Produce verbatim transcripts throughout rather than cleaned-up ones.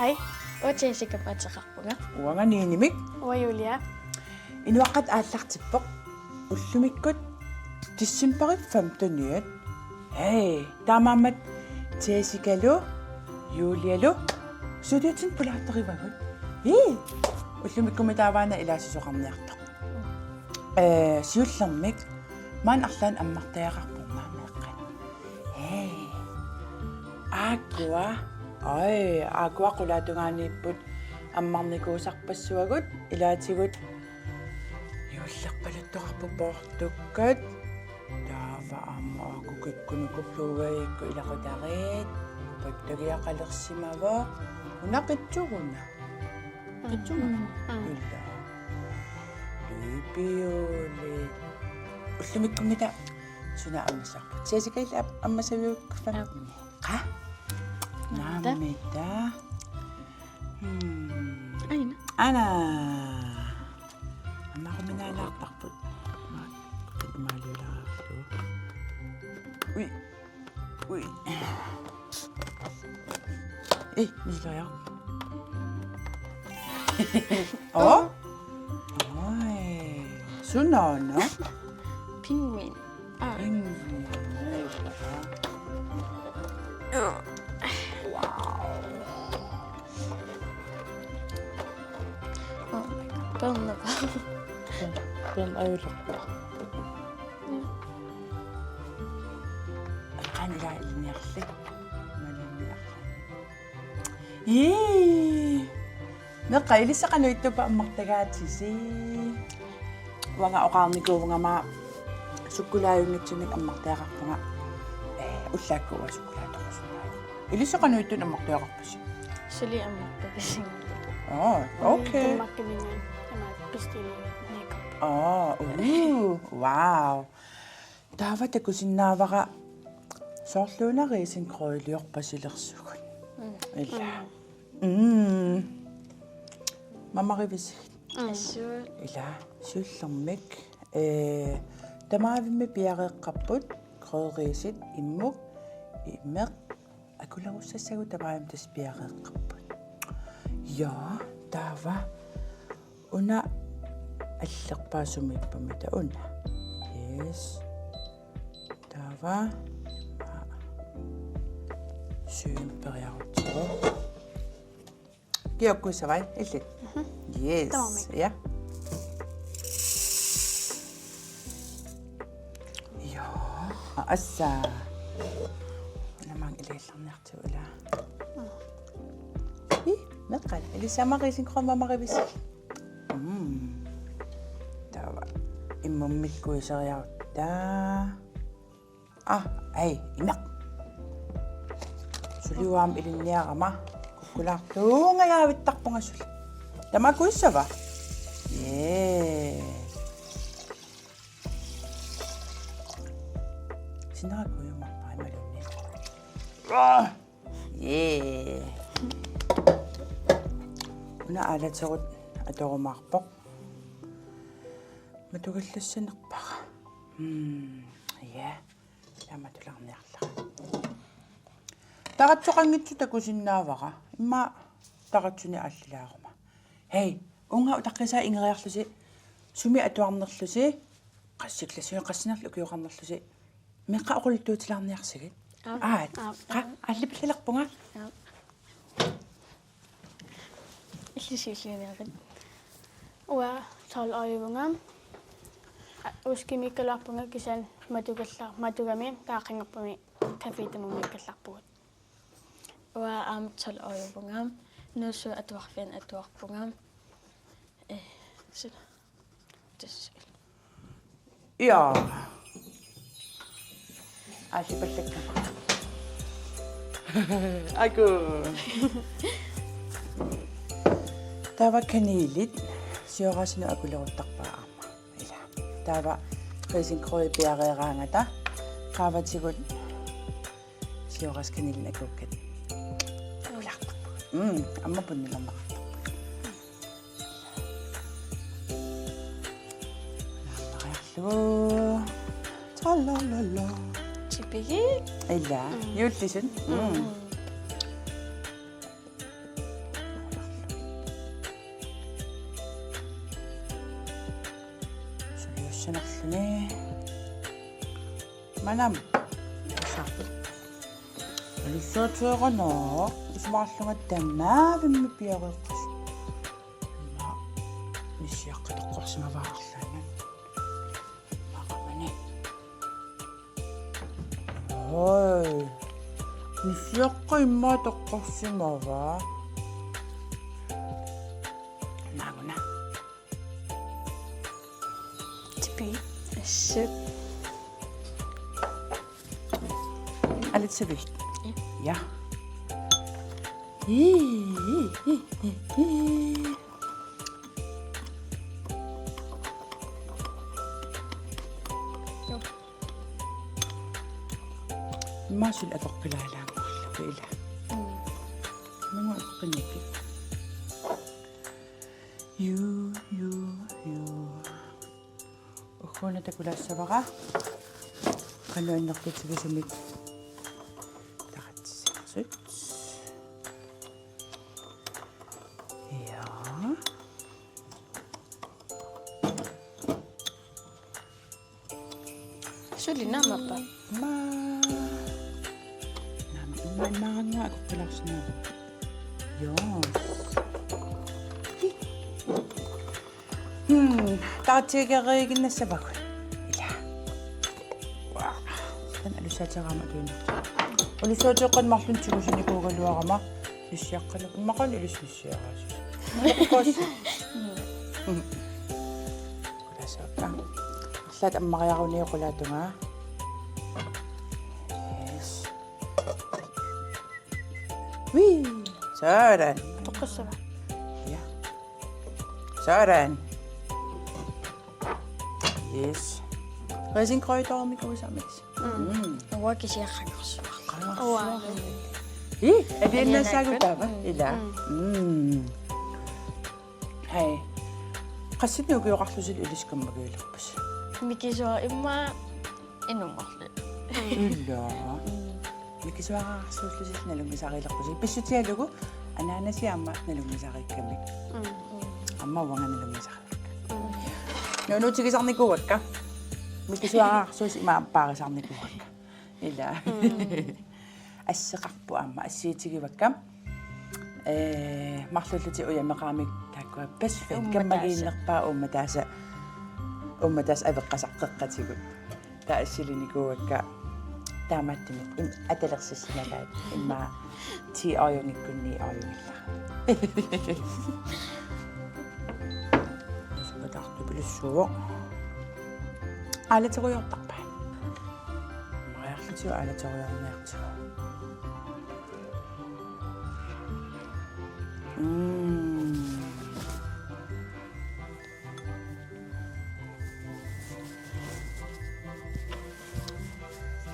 Hej, uanga Jessica ateqarpunga. Uanga Ninemik. Uanga Julia. Inuaqqat aallartippoq. Ullumikkut decembarip femteniat. Hej, taamaammat Jessicalu, Julialu, suliatin pulaartarivagut. Hej, ullumikkummi taavaana ilaassusoqarniartoq. Ee, siullermik, maani arlaannik ammartagaqarpugut meeqqat. Hej. Aakkua. Oj, aakkua qulaatungaaniipput ammarnikuusarpassuagut, ilaatigut juullerpaluttoqarput poortukkat. Taava aamma aakkukikkunuku pluuagikkut ilaqutariit. Pattagiaqalersimavoq. Una qitsuuna. Qitsuuna. Mm. Ila. Løbehjul. Ullumikkummi taava suna ammassavarput? Jessica illit ammassaviuk? Aap. Qa? Naamita. Naamita. Hmm. Aina. Ana. Aamma quminaalaartarput. Maaliulaarlu. Ui. Ui. Ei, misiliaq. Oh? Oj. Sunaana? Penguin. Ah. Penguin. Wow. Oh my God. Peerneq. Peerneq ajorpoq. Qanoq ilaa ilinniarli. Malinniarli. Ii. Meeqqat, ilissi qanoq ittuppat ammartagaatisi? Uanga oqarnikuuvunga aamma sukkulaajunngitsunik ammartagaqarpunga. Ee, ullaakkut uanga sukkulaatorusunnaavunga. Ilissi qanoq ittunik ammartagaqarpisi? Suli ammartagasinngilanga. Oh, okay. Danmarkiminngaanniit aamma bestilliinnarpara. Oh, uh, wow. Taava takusinnaavara soorluuna risengrødiliorpasilersugut. Mm. Ila. Mm. Mm. Mamarivisigit? Mm. Assut. Ila, siullermik. Ee, tamaavimmik piareeqqapput, grøderisit, immuk, imeq, akulerussassagut tamarmik tassa piareeqqapput. Ja, taava. Una allerpaasumippa mita una. Yes. Taava. Symperiarutio. Kiokkuissavai, illit? Mhm. Yes. Tamarmik. Ja. Ja. Assa. Namang ilillarniartigu ila. Mm. Ii, meeqqat. Ilissi aamma risengrød mamarivisigit? Mm. Taava. Immummikkuiseriarutta. Ah, ai, imeq. Suli uanga ilinniarama. Kukkulaartuungajaavittarpunga suli. Tamakkuissava? Yes. Sinera kujumarpara imaluunniit. Ah! Ee. Una aalaterut atorumaarpoq. Matugallassanerpara. Hmm, ja. Taamatulaarniarlara. Taratsoqanngitsoq takusinnaavara. Immaqa taratsunik aallilaaruma. Hej, uunga utaqqisaa ingeriarlusi. Sumi atuarnerlusi. Qassiklassunik qassinerlu ukioqarnerlusi. Meeqqat oqaluttuutilaarniarsigit. Aap. Aat. Aap. Qa, aap. Aallipillilerpunga. Aap. Illit siulliunerit. Uanga tolv-årivunga. Uskimiikkaluarpunga kisianni matugallar-, matugami taaqanngorpami Café Tamummiikkallarpugut. Uanga aamma tolv-årivunga. Nuussuit atuarfianni atuarpunga. Ee, suna. Tassa. Ja. Aasipallakkama. Aku. Taava kanilit. Sioraasinut akuleruttarpara aamma. Ila. Taava risengrødi piareeraangata. Qaavatigut. Sioraskanilinnakuukkat. Ulaartarpugut. Mm, aamma punnilerneqartarpugut. Naamariarlugu. Talalala. Tipigik. Ila, mm. Juullisut. Mm. Mm. Anam. Alussuateerana isumaqarlunga tamaavimmi piareeqqasoq. Immaqa nissiaqqat toqqorsimavaat arlaanni. Maqamani. Oj. Nissiaqqat immaqa toqqorsimavaat. Naaguna. Tipi. Assut. Alitsevi. Ja. Massakkut atorpilaalaanngorlugu ila. Nunga aqqinniki. Ju, ju, ju. Ugguna takulaassavara. Qanoq annertutigisumik taratsisersut. Ja. Suli naamappa? Ma. Naamma, immaqa immaqa atorpilaarsinnaavoq. Joo. Hmm, taatigereeginnassavagut. Ila. Wow. Taanna alussuateeraangama tuinnartoq. Alussuateeqqat marlunnik tigusinikuugaluarama nissiaqqanik. Immaqalu ilissi nissiaraasoq. Qulaassaakka. Arlaat ammariaruni qulaatungaa. Yes. Wii. Sådan. Toqqissava? Ja. Sådan. Yes. Risengrød toornikuusamik. Mm. Mm. Uanga kisianni qangarsuarli. Qangarsuarli. Uanga. Ih, aliannassaagut taava? Mm. Ila. Mm. Mm. Hej. Qassinik ukioqarlusi ilissi kammagiilerpusi? Mikisuara immaqa inunngorluni. Ila. Mm. Mikisuararsuullusi nalunngisariilerpusi. Pissutigalugu anaanasi aamma nalunngisariikkamik. Mm, mm. Aamma uanga nalunngisariikka. Mm. Nuunuutigisarnikuuakka. Mikisuararsuusi ima paarisarnikuuakka. Ila. Mm. Asseqarput aamma assigitigivakka. Ee, marluullutik ujameqaramik taakkua bedstandit. Uummataassat. Kammagiinnerpaat uummataasa, uummataasa aveqqasaqqeqqatigut. Taava assilinikuuakka taamaattumik im-, atalersissinagaat immaqa ti årjungikkuni årjungillara. Nusupataartupilussuuvoq. Aalateriartarpaat. Mariarlutiu aalateriarniartigu. Mm.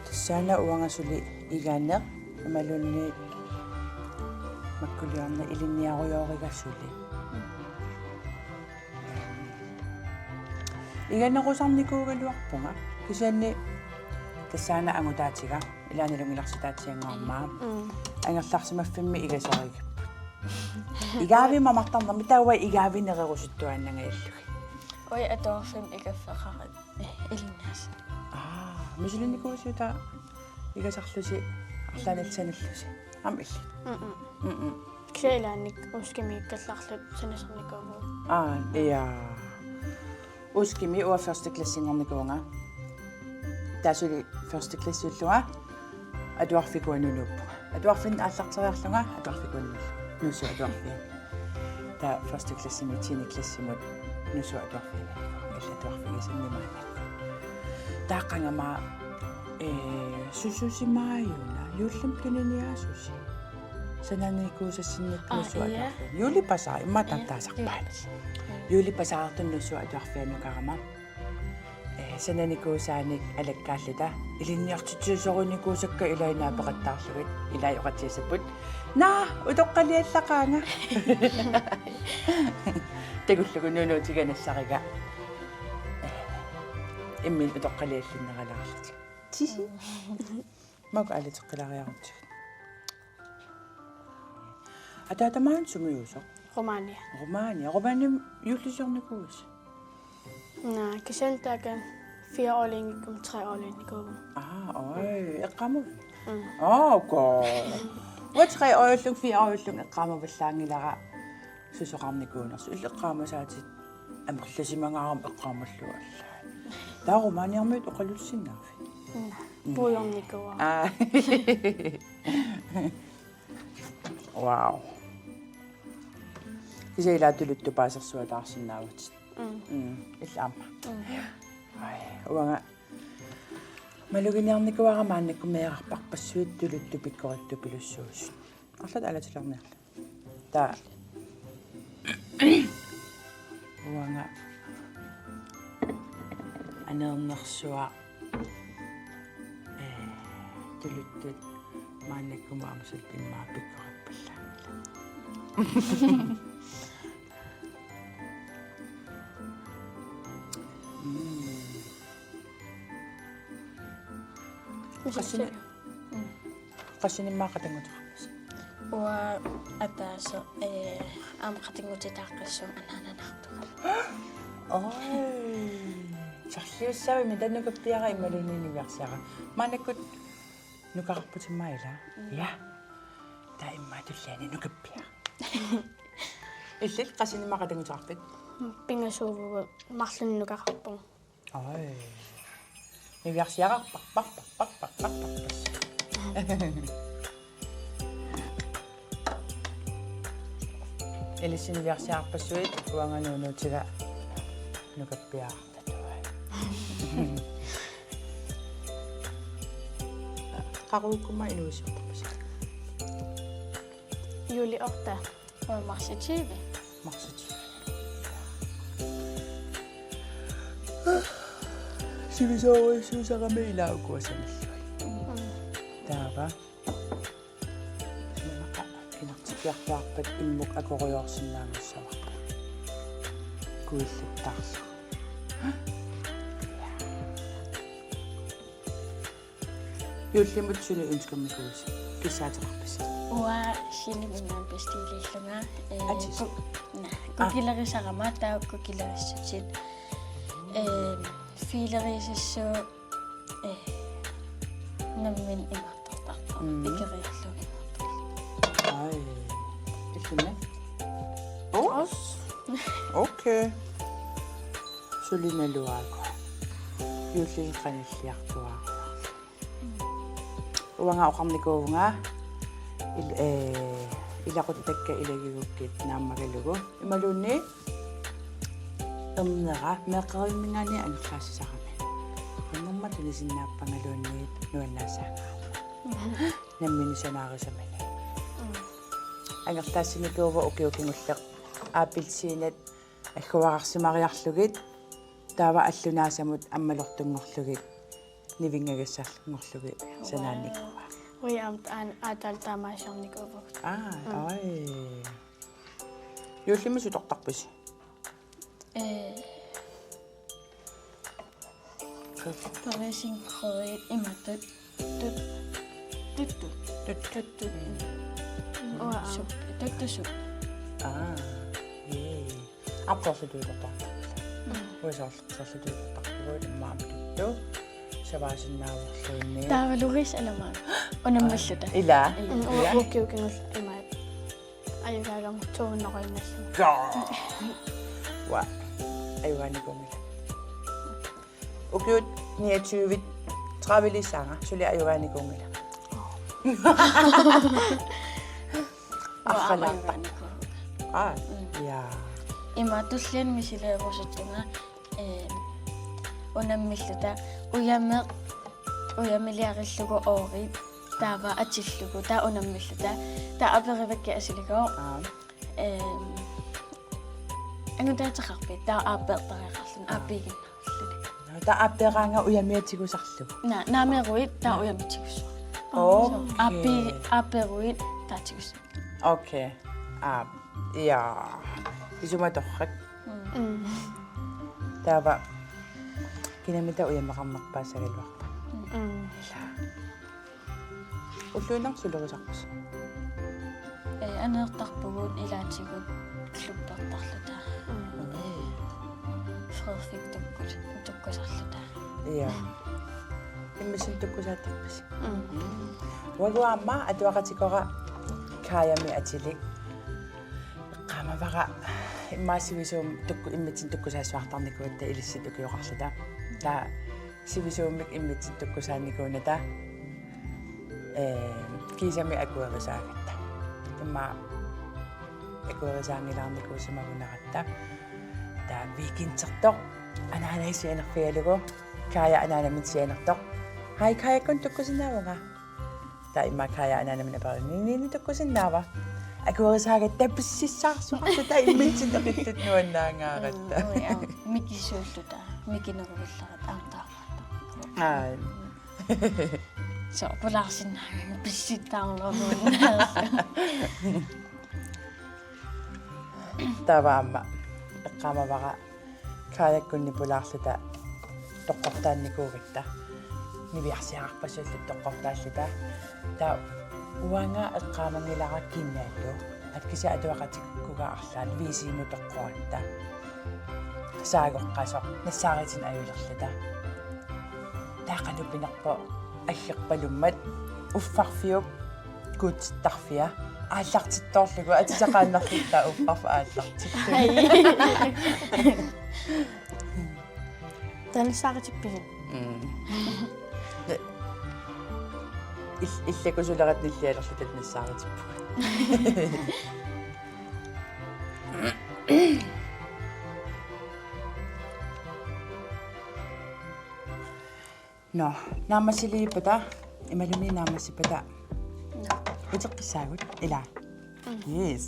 Tassaana uanga suli iganeq imaluunniit makkuliorneq ilinniarujooriga suli. Iganerusarnikuugaluarpunga. Kisianni tassaana angutaatiga. Ilaanni nalunngilarsitaatsiannguarmaa. Mm. Angerlarsimaffimmi igasoorigipput. Igaavimmi mamartarnermi taava igaavinik nererusuttuaannangajallugit. Uanga atuarfimmi igaffeqarama. Eh, ilinniassaq. Aa, misilinnikuuisiuk taava igasarlusi arlaannik sanillusi? Aamma illit. Mm-mm. Mm-mm. Kisianni ilaanni uskimi ikkallarlut sanasarnikuuvugut. Aa, ja. Uskimi uanga første klassinngornikuuvunga. Taava suli første klassiullunga atuarfik uanga nuuppunga. Atuarfinni aallarteriarlunga atuarfik uanga nuussuup atuarfia. Taava første klassimi tiende klassimut nuussuup atuarfia. Illit atuarfigisannimmaannakkut. Taava qangami, ee, sususimaajuna, juullimi tuniniaasusi. Sananikuusassinnik. Aa, nuussuup, ja, atuarfiani. Juullip Bazaar, immaqa, ja, taamaattarpaat. Juullip Bazaar. Juullip Bazaartut nuussuup atuarfia nukarama. Ee, sananikuusaanik alakkaalluta. Ilinniartitsiusorinikuusakka ilai naapeqattaarlugit. Ilai oqaatigissapput: Naa, utoqqaliallaqaanga. Takullugu nuunuutiga nassariga. Ee, imminut utoqqaliallinneralaarlutik. Tisi. Makku aalateqqilaariarutsigit. Ataata maani sumiiusoq? Rumænia. Rumænia. Rumæniami juullisiornikuuisi? Naa, kisianni taakku Fire øjeblikkummi tre øjeblikkummi. Ah, oj, eqqaamavit? Mm. Ah, okay. Uanga tre øjeblikkummi, fire øjeblikkummi eqqaamavallaanngilara susoqarnikuunersoq. Illit eqqaamasaatit amerlasimagaangama eqqaamallugu allaat. Taava romaaniarmiut oqalussinnaaviuk? Mm. Puujornikuuara. Ah. Wow. Kisianni ilaatigut tuluttut paasersuataarsinnaavutit. Mm. Mm, illit aamma. Mm. Ai, uanga maluginiarnikuuara maannakkut meerarpassuit tuluttut pikkorittupilussuusut. Arlaat alatilerniarli. Taava. Uanga aneernersuaq, eh, tuluttut maannakkut aamma suli immaqa pikkorippallaanngilaq. Mm. Qassini-, mm. Qassinik immaqa qatannguteqarpisi? Uanga ataaseq, eh, aamma qatanngutitaaqqissuunga anaananartoq. Oj. Sarliussavimmi taanna nukappiaraq imaluunniit niviarsiaraq? Maannakkut nukararputit aamma ilaa? Mm. Ja. Taava immaqa tulliani nukappiaraq. Illit qassinik immaqa qatannguteqarpit? Pingasuuvugut, marlunnik nukararpugut. Oj. Niviarsiaraq, paq, paq. Ilissi niviarsiarpassuit uanga nuunuutiga nukappiarartatuai. Qaqugukkut aamma inuuissiortarpisi? Juli otte. Uanga marts tyve. Marts tyve. Sivisoorujussuusarami ilaa ukua sanilluit. Mm. Taava. Imaqa pinartikkiartuaarpat immuk akueriorsinnaanngussavarput. Kuilluttaarlugu. Juullimut suli ønskemmikuuisi, kissaateqarpisi? Uanga Shein-imi imaappoq bestillillunga, eh, Atis. ku-, na, Ah. kukilerisarama taava kukilerissutit. Eh, fiileriisassuit, eh, nammineq imaattortarpoq, Mm. ikeriarlugu imaattorlugu. Ai. Illimmi? Os. Okay. Suli naluaagut. Juullimi qanilliartuaarlugu. Uanga oqarnikuuvunga il-, eh, ilaquttakka ilagigukkit naammagalugu. Imaluunniit ernera meeqqerivimminngaanniit angerlaassisarami. Ernerma tunisinnaappangaluunniit nuannaassaanga. Nammineq sanaarisaminik. Angerlaassinikuuvoq ukioq kingulleq appelsiinat agguararsimariarlugit, taava allunaasamut ammalortunngorlugit, nivingagassanngorlugit sanaanikuuaa. Uanga aamma aan-, aatsaat taamaasiornikuuvugut. Aa, Mm. oj. Juullimi sutortarpisi? Eh, Pariisin krydderit imatut. Tut-, tuttut. Tut-, tuttut. Uanga aamma. Sup-, tuttusup. Aa, jee. Aappaarlutuutortarpugut. Mm. Uanga soorlu-, soorlutuutortarpugut immaqa tuttu. Savaasinnaavorluunniit. Taava Louise Ellemann. Unammilluta. Ilaa. Mm, Ilaa. Uanga ukioq kingulleq imaat. Ajugaagama to hundrede nallugu. Gaa. Uanga. Ajugaanikuunngilanga. Ukiut niogtyve, trediveliissaanga, suli ajugaanikuunngilanga. Uanga aamma Arralaarpa. Ajugaanikuuvunga. Aa, Mm. Ja. Ima tulliani misileerusuttunga, eh, unammilluta ujameq, ujamiliarillugu oorit, taava atillugu, taava unammilluta, taava aperivakkit asiligoq. Aa. Ehm, angutaateqarpit, taava aappeertariaqarluni, Aa. aappiiginnarluni. Taava aappeeraangama ujamia tigusarlugu. Naa, naameeruit, taava Naa. ujamik tigussavat. Okay. Aappi-, aappeeruit, taava tigussavat. Okay. Aa, ja. Isumatorrak. Mm. Mm. Taava kinamita ujameqarnerpaassagaluarpa? Mm. Ilaa. Ulluinnarni sulerisarpisi? Eh, aneertarpugut ilaatigut klubbertarluta. Mm. Eh, Frederikkut tukkut-, tukkusarluta. Ja. Immitsinnut tukkusaattarpisi? Mm. Uagut aamma atuaqatikkora Kajami atilik. Eqqaamavara immaqa sivisuumik tukku-, immitsinnut tukkusaassuartarnikuugatta ilissi ukioqarluta. Taava sivisuumik immitsinnut tukkusaannikuugatta, ee, kiisami akuerisaagatta. Immaqa akuerisaanngilaarnikuusimagunaratta. Taava weekendertoq anaanai sianerfigalugu, Kaja anaanaminnut sianertoq. Hej, Kajakkut tukkusinnaavunga? Taava immaqa Kaja anaanaminnut aperivoq: Nini, tukkusinnaava? Akuerisaagatta pississaarsuarluta immitsinnut qilluta nuannaangaaratta. Mm, ui, aa, mikisuulluta, mikineruvillarata aamma taamaattoq. Aa. Soorlu pulaarsinnaagakku pissitsaarneruvoq. Taava aamma eqqaamavara Kajakkunni pulaarluta toqqortaannikuugatta. Niviarsiaqarpasullu toqqortaalluta. Taava uanga eqqaamanngilara kiinnaallu. Aat kisianni atuaqatikkukka arlaat viisi-mut toqqoratta. Saagoqqasoq nassaaritinik ajulerluta. Taava qanoq pinerpoq aggerpalummat uffarfiup kuutsittarfia aallartittoorlugu atisaqaannarluta uffarfik aallartittoq. Ai. Taanna nassaaritippisi? Mm. Il-, illakusulerat nillialerluta nassaaritipput. Nå, naammassiliippata, imaluunniit naammassippata. Nå. Uteqqissaagut, ilaa? Mm. Yes.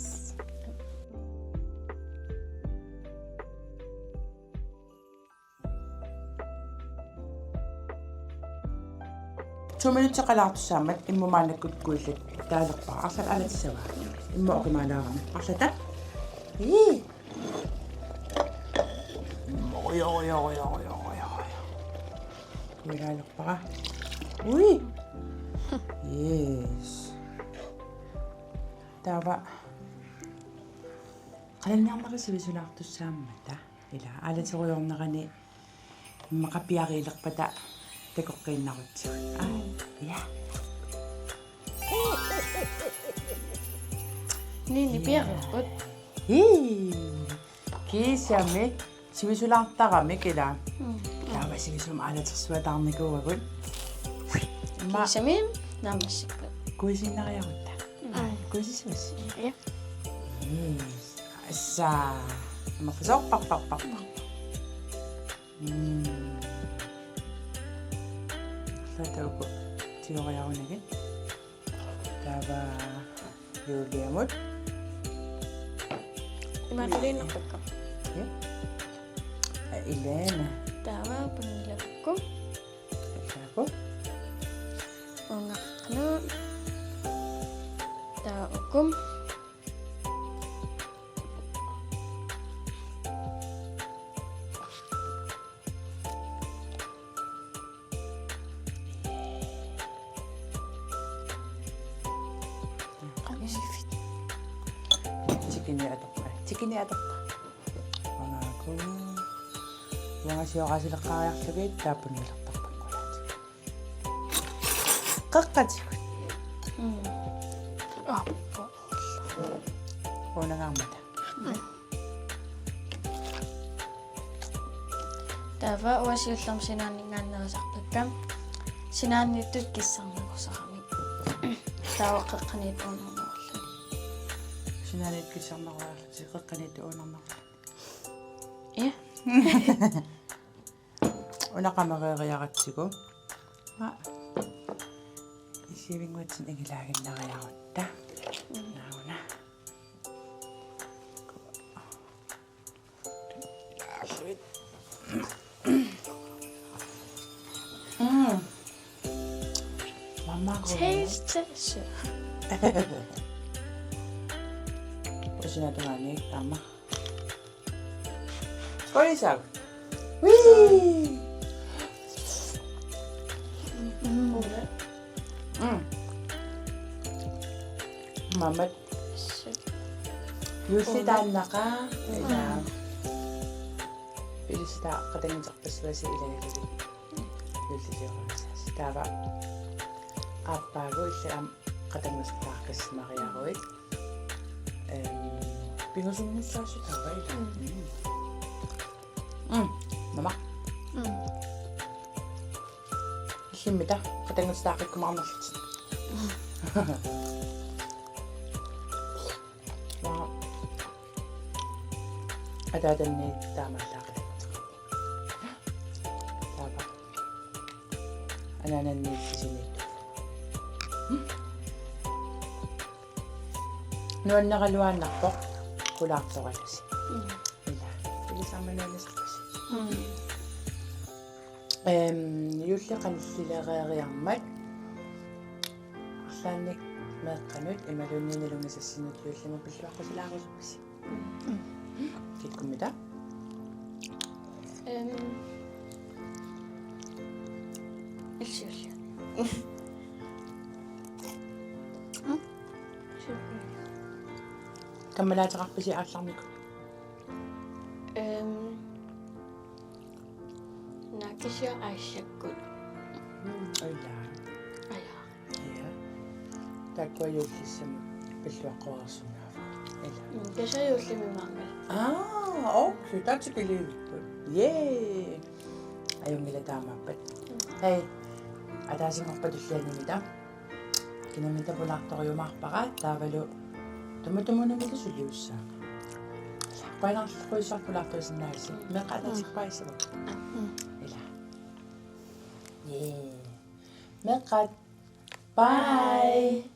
To minutsit qalaartussaammat immut maannakkut kuillattaalerpara. Arlaat aalatissinnaavat. Immut oqimaalaarami. Arlaat. Ii. Oi, oi, oi. Kuilaalerpara. Ui. Yes. Taava. Qalanniarneri sivisulaartussaammata. Ila, aalaterujoornerani immaqa piariilerpata takoqqiinnarutsigu. Aa, ja. Nini piareerput. Hii. Kiisami sivisulaartaramik ila. Mm. Taava sivisuumik aalatersuataarnikuuagut. Immaqa kiisami naammassipput. Kuisiinnariarutta. Mm. Kuisissuasi. Ja. Mm. Assa. Amerlasoorparparparpar. Mm. Taava uku tigoriarunagit. Taava Juliamut. Imaattuliinnarpakka. Ja. Elena. Taava Pernillakku. Taava. Ungarnu. Taava uku. Qanisiffik. Tikini atorpa. Tikini atorpa. Uangaaku. Uanga sioraasileqqaariarlugit taava Pernillertarpakka. Qeqqatigut. Mm. Aa. Uunangaarmata. Mm. Taava uanga siullermik sinaaninngaanneerisarpakka. Sinaaniittut kissarnakusaramik. Taava qeqqaniittut uunarnerulluni. Sinaaniittut kissarnakusaramik, qeqqaniittut uunarnerulluni. Ja. Una qamareeriaratsigu. Aa. Isivinnguatsin ingilaaginnariarutta. Mm. Nauna. Mm. Mamma. Taste test. Usinatugaani aamma. Korisau. Wii. Mm. Mm. Mammat. Juullitaannaqa. Mm. Ila. Ilista qatanngiterpassuasi ilagalugit. Juullisiorujussuusi. Taava aappaagu illit aamma qatanngusertaqqissimagiaruit. Em, pingasunngussaasut taava ilaa. Mm. Mm. Mm. Mama. Mm. Illimmi taava qatanngusertaqqikkumaarnerlutit. Maa. Ataatanni taamaallaat. Taava. Anaananni kisimiittoq. Nuanneraluaannarpoq pulaartoralusi. Mm. Ilaa. Ilisarma nuannisarpasi. Mm. Em, juulli qanillilereeriarmat arlaannik meeqqanut imaluunniit nalunngisassinnut juullimut pilluaqqusilaarusuppisi? Kikkummita? Em, illit juulli. Mm? Juulli. Kammalaateqarpisi aallarnikkut? Em, Naa kisianni aasakku. Mm, ilaa. Ilaa. Ja. Taakkua juullissamut pilluaqquaarsunnaava. Ilaa. Mm, kisianni juullimi maanga. Aa, okay, that's a good. Yay. Ajunngilaq taamaappat. Mm. Hej. Ataasinngorpat tulliani mita. Kinamita pulaartorujumaarpara taavalu tamatumunumilu suliussaanga. Qujanarujussuaq pulaartuisinnaagasi. Meeqqat ataaseq paasivoq. Mm. Ilaa. Yee. Meeqqat. Bye.